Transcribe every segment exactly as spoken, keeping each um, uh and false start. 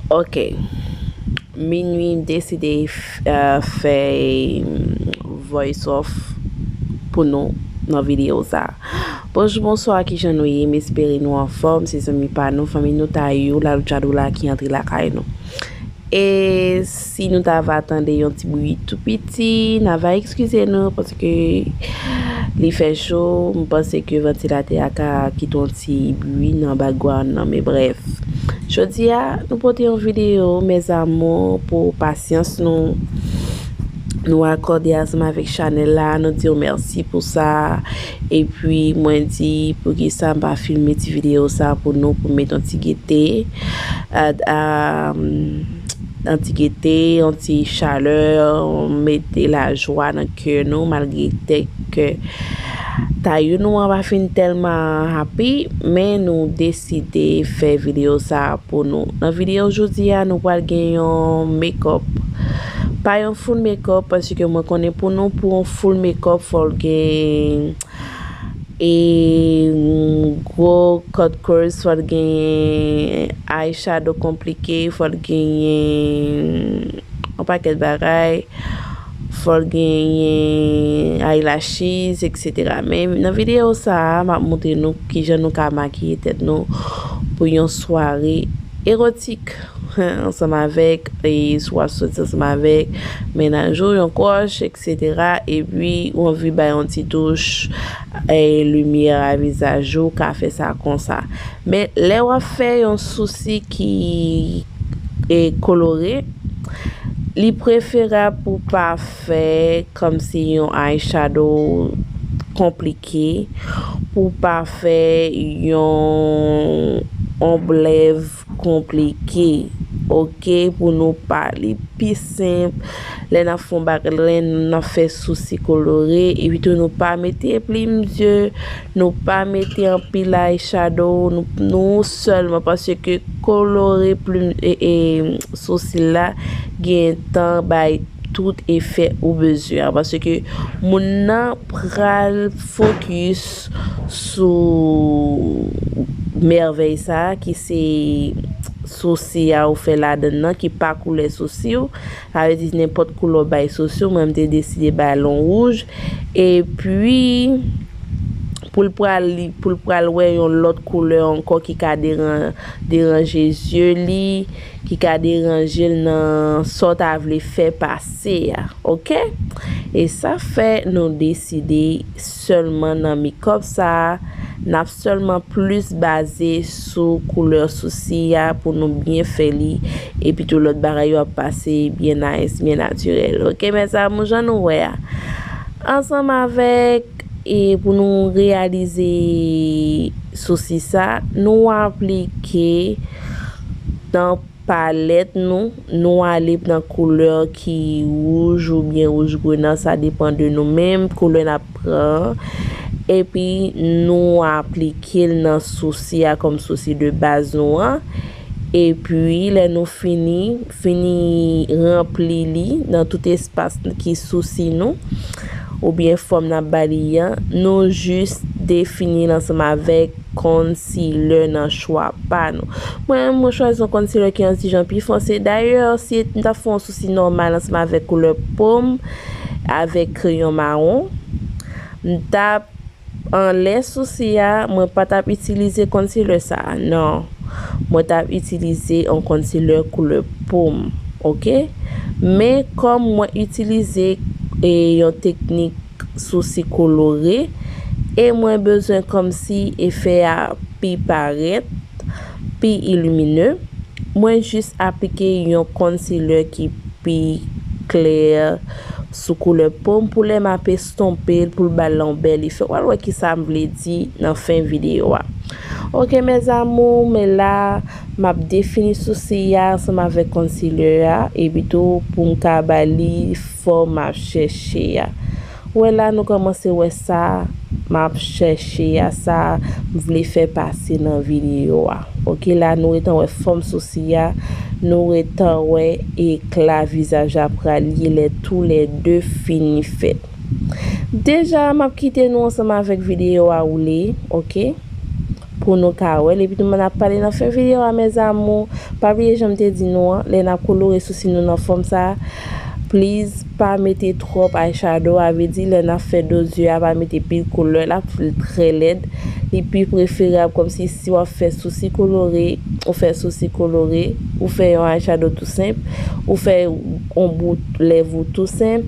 Ok. Minui, m deside f- euh, fè mm, voice off pou nou nan videyo sa. Bonjou, bonswa, kijan nou ye? M espere nou anfòm. Se zanmi pa nou, fanmi nou, Tayou, Lalou Tchadoula ki antre lakay nou. E si nou ta va tande yon ti bri tou piti, n a va eskize nou paske li fè cho. M panse ke vantilatè a ka kite yon ti bri nan background nan, men brèf. Jodi a, nou pote yon videyo, mes amours, pou pasyans nou, nou akòde ansanm avèk chanèl la, nou di w mèsi pou sa. Epi mwen di, poukisa m pa filme ti videyo sa pou nou, pou met yon ti gete, a, a, yon ti gete, yon ti chalè, mete lajwa nan kè nou, malgre tèt ke Tayou nou an pa fin tèlman happy, men nou deside fè videyo sa pou nou. Nan videyo jodi a, nou pral gen yon make-up. Pa yon full make-up, paske mwen konnen pou nou, pou yon full make-up, fò l gen e gwo cut crease, fò l genyen eyeshadow konplike, fò l genyen yon pakèt bagay, fò l genyen eyelashes, et cetera. Men nan videyo sa a, m ap montre nou kijan nou ka makiye tèt nou pou yon sware erotik. Ansanm avèk, e si w ap soti ansanm avèk mennaj ou, yon kòch, et cetera. Epi ou anvi bay yon ti touch e limyè a vizaj ou, ka fè sa konsa. Men lè w ap fè yon sousi ki e kolore, li preferab pou pa fè kòmsi yon eyeshadow konplike, pou pa fè yon ombre konplike, ok, pou nou pa, li pi senp. Lè n ap fè yon bagay, lè n ap fè sousi kolore, epi tou nou pa mete plim zye, nou pa mete anpil eyeshadow, nou, nou sèlman, paske kolore plim e, e sousi la gen tan bay tout efè ou bezwen an, paske moun nan pral fokis sou mèvèy sa a ki se sousi a ou fè ladan l nan, ki pa koulè sousi w. Sa vle di nenpòt koulè w bay sousi w, mwen m te deside bay l yon wouj. Epi pou l pral, pou l pral wè yon lòt koulè ankò ki ka deran- deranje zye li, ki ka deranje l nan sa w ta vle fè pase a, ok? E sa fè nou deside sèlman nan make-up sa a, n ap sèlman plis baze sou koulè sousi a pou nou byen fè li, epi tou lòt bagay yo ap pase byen nice, byen natirèl, ok, mes amours, jan nou wè a. Ansanm avèk, e pou nou reyalize sousi sa, nou aplike nan palèt nou, nou ale nan koulè ki wouj oubyen wouj grenan, sa depann de nou menm, koulè n ap pran. Epi nou aplike l nan sousi a kòm sousi de baz nou an. Epi lè nou fini, fini ranpli li nan tout espas ki sousi nou, oubyen fòm n ap ba li an, nou jis defini l ansanm avèk concealer nan chwa pa nou. Mwen, mwen chwazi yon concealer ki yon ti jan pi fonse. Dayè, si m t ap fè yon sousi nòmal ansanm avèk koulè po m, avèk kreyon mawon, m t ap anlè sousi a, mwen pa t ap itilize concealer sa a, non. Mwen t ap itilize yon concealer koulè po m, ok? Men kòm mwen itilize e, yon teknik sousi kolore, e mwen bezwen kòmsi efè a pi parèt, pi ilimine, mwen jis aplike yon concealer ki pi klè sou koulè po m pou lè m ap estonpe l pou l ba l yon bèl efè. W al wè kisa m vle di nan fen videyo a. Ok, mes amours, men la, m ap defini sousi a ansanm avèk concealer a, epi tou pou m ka ba li fòm m ap chèche a. Wè la, nou kòmanse wè sa m ap chèche a, sa m vle fè pase nan videyo a. Ok, la, nou gentan wè fòm sousi a, nou gentan wè ekla vizaj la pral ye lè toulède fini fèt. Deja, m ap kite nou ansanm avèk videyo a woule, ok? pou nou ka wè l. Epi tou, m ap pale nan fen videyo a, mes amours. Pa bliye jan m te di nou an, lè n ap kolore sousi nou nan fòm sa a, please, pa mete twòp eyeshadow, a vle di, lè n ap fè do zye a, pa mete pil koulè, l ap trè lèd. Li pi preferab kòmsi si w ap fè sousi kolore, ou fè sousi kolore, ou fè yon eyeshadow tou senp, ou fè yon bout lèv ou tou senp,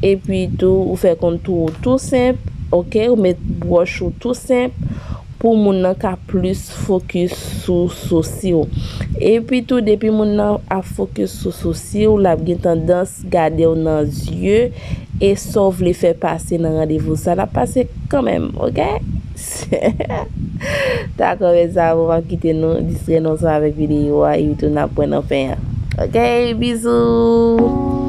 epi tou, ou fè kontou ou tou senp, oke, ou met blush ou tou senp, pou moun nan ka plis fokis sou sousi w. Epi tou, depi moun nan ap fokis sou sousi w, l ap gen tandans gade w nan zye, e sa w vle fè pase nan randevou sa, l ap pase kanmenm, oke? Dakò, mes amours, m ap kite nou distrè nou ansanm avèk videyo a, epi tou n ap wè nan fen an. Oke, bizou!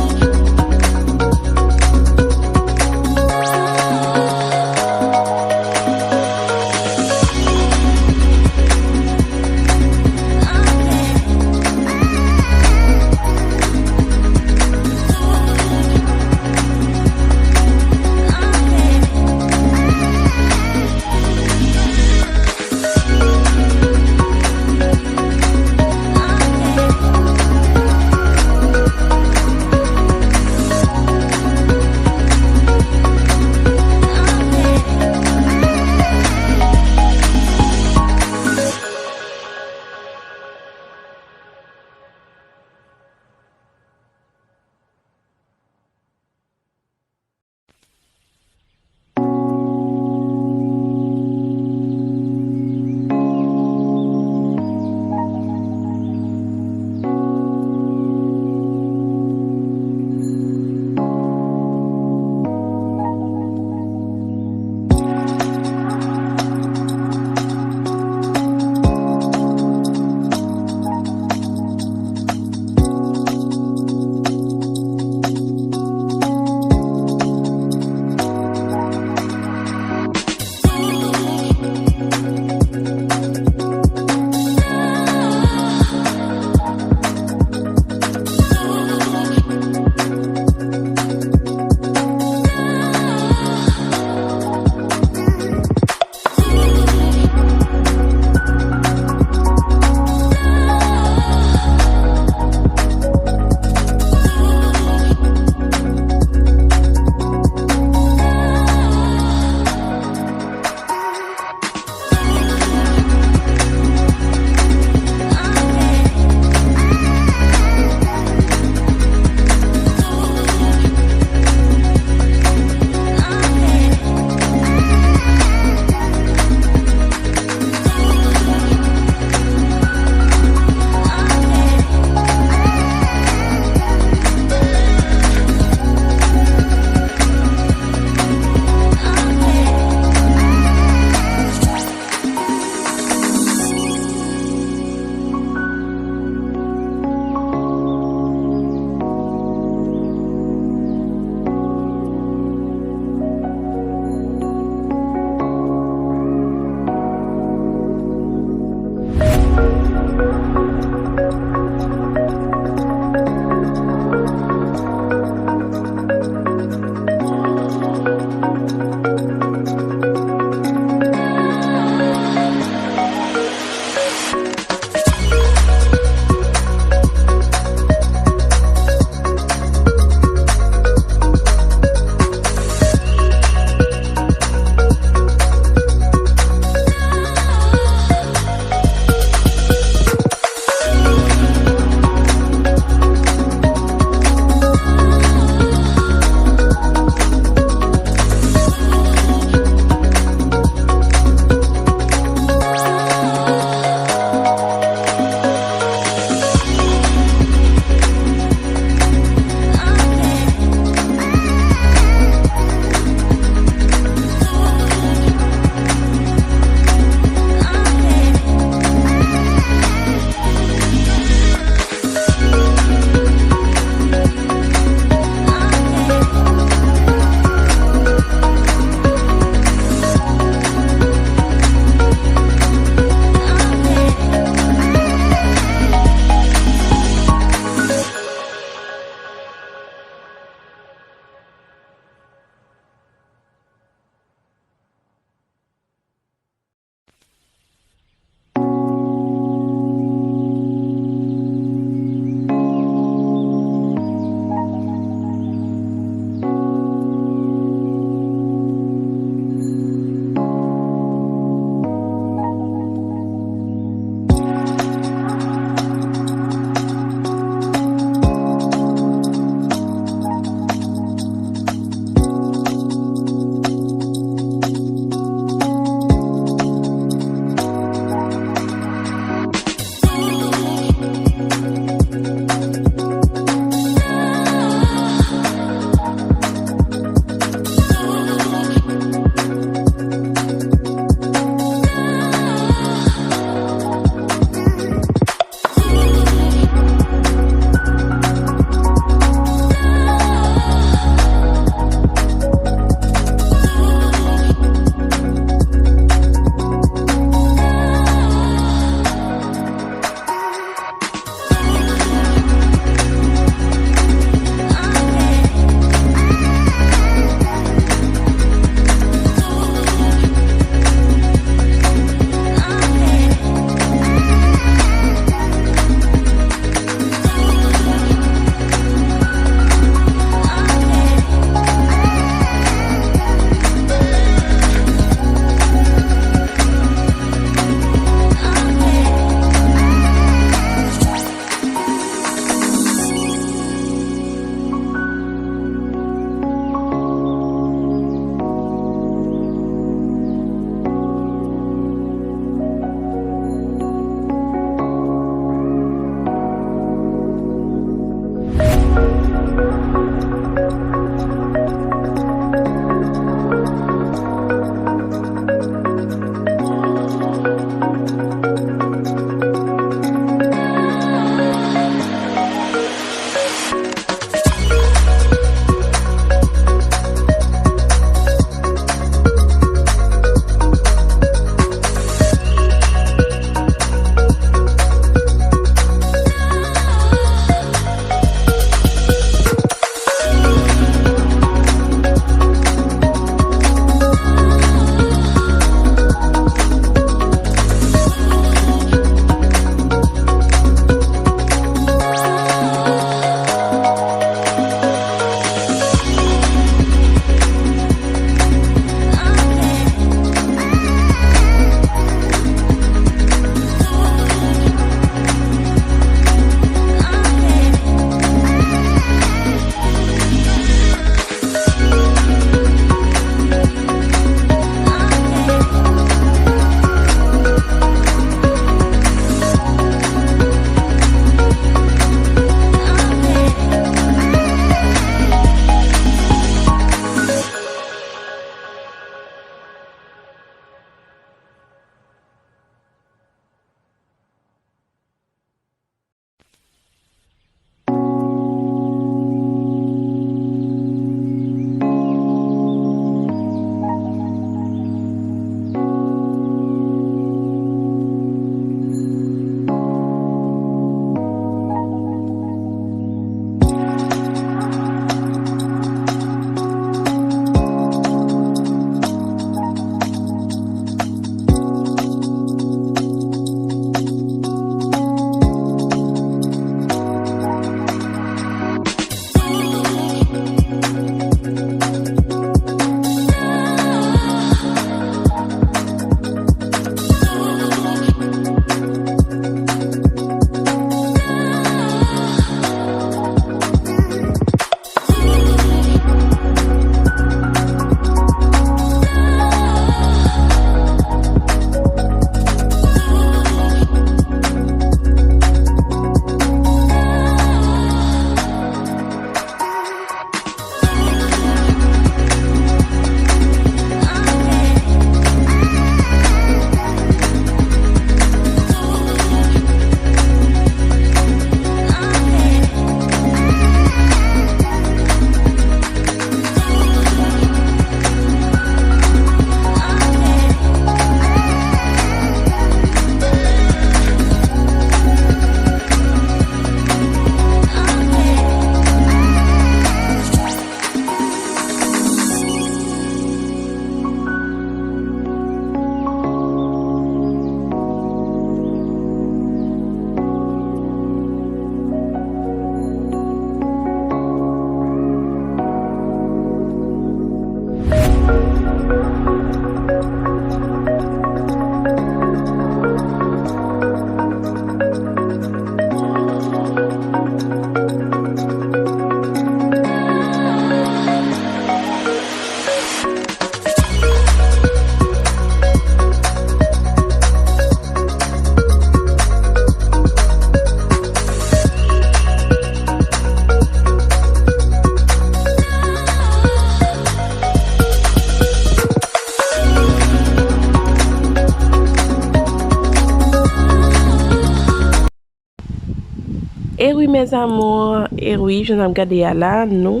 E wi, mes amours, e wi, jan n ap gade a la, nou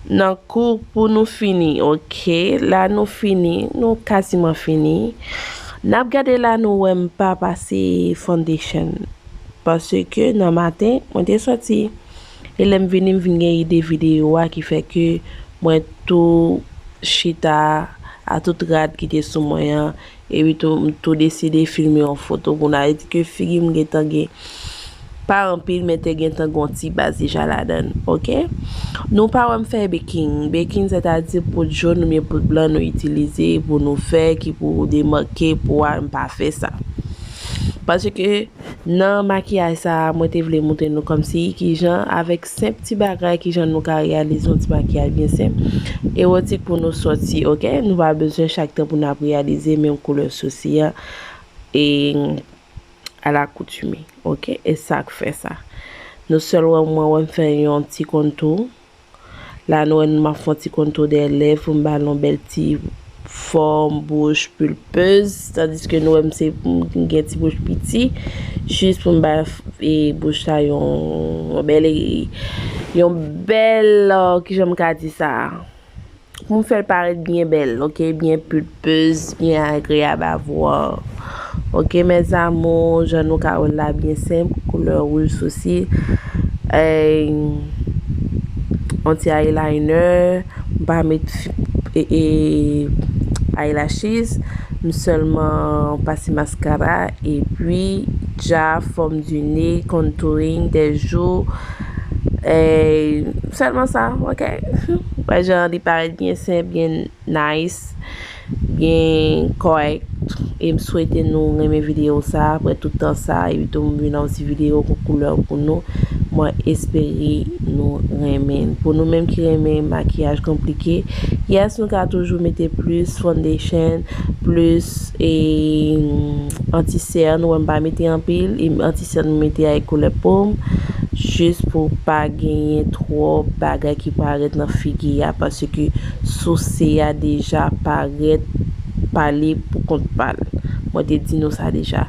nan kou pou nou fini, oke? La, nou fini, nou kaziman fini. N ap gade la, nou wè m pa pase foundation. Paske nan maten, mwen te soti. E lè m vini, m vin gen ide videyo a ki fè ke mwen tou chita a tout rad ki te sou mwen an. Epi tou, m tou deside filme yon foto pou n a di ke figi m gentan gen pa anpil, men te gentan gen yon ti baz deja ladan l, oke? Nou pa wè m fè baking. Baking, sètadi poud jòn oubyen poud blan nou itilize pou nou fè, ki pou demake po a, m pa fè sa. Paske nan makiyaj sa a, mwen te vle montre nou kòmsi kijan, avèk senp ti bagay, kijan nou ka reyalize yon ti makiyaj byen senp, ewotik pou nou sòti, oke? Nou pa bezwen chak tan pou n ap reyalize menm koulè sousi a, e alakoutime, oke? E sa k fè sa. Nou sèl wè mwen, wè m fè yon ti kontou. La, nou wè m ap fè yon ti kontou dèyè lèv pou m ba l yon bèl ti fòm bouch pulpeuse, tandiske nou wè m se m gen ti bouch piti, jis pou m ba, e, bouch la yon, yon bèl, yon bèl, uh, kijan m ka di sa? Pou m fè l parèt byen bèl, oke, byen pulpeuse, byen agreyab à voir. Oke, mes amours, jan nou ka wè l la, byen senp, koulè wouj sousi. Eh, yon ti eyeliner, m pa met fi- e, e, eyelashes, m sèlman pase maskara, epi dja forme du nez, contouring des joues, eh, sèlman sa, oke? Wè jan li parèt byen senp, byen nice, byen kòrèk. E m swete nou renmen videyo sa, apre tout tan sa, epi tou m vin nan yon ti videyo pou koulè pou nou. Mwen espere nou renmen. Pou nou menm ki renmen makiyaj konplike, yes, nou ka toujou mete plis foundation, plis, e, anti-cerne, nou wè m pa mete anpil, e anti-cerne m mete ak koulè po m, jis pou pa genyen twòp bagay ki parèt nan figi a, paske souse a deja parèt pale pou kont pa l. Mwen te di nou sa deja.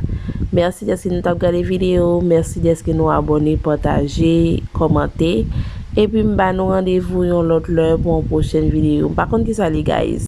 Mèsi dèske nou t ap gade videyo, mèsi dèske nou abòne, pataje, kòmante. Epi m ba nou randevou yon lòt lè pou yon pwochèn videyo. M pa konn kisa li, guys.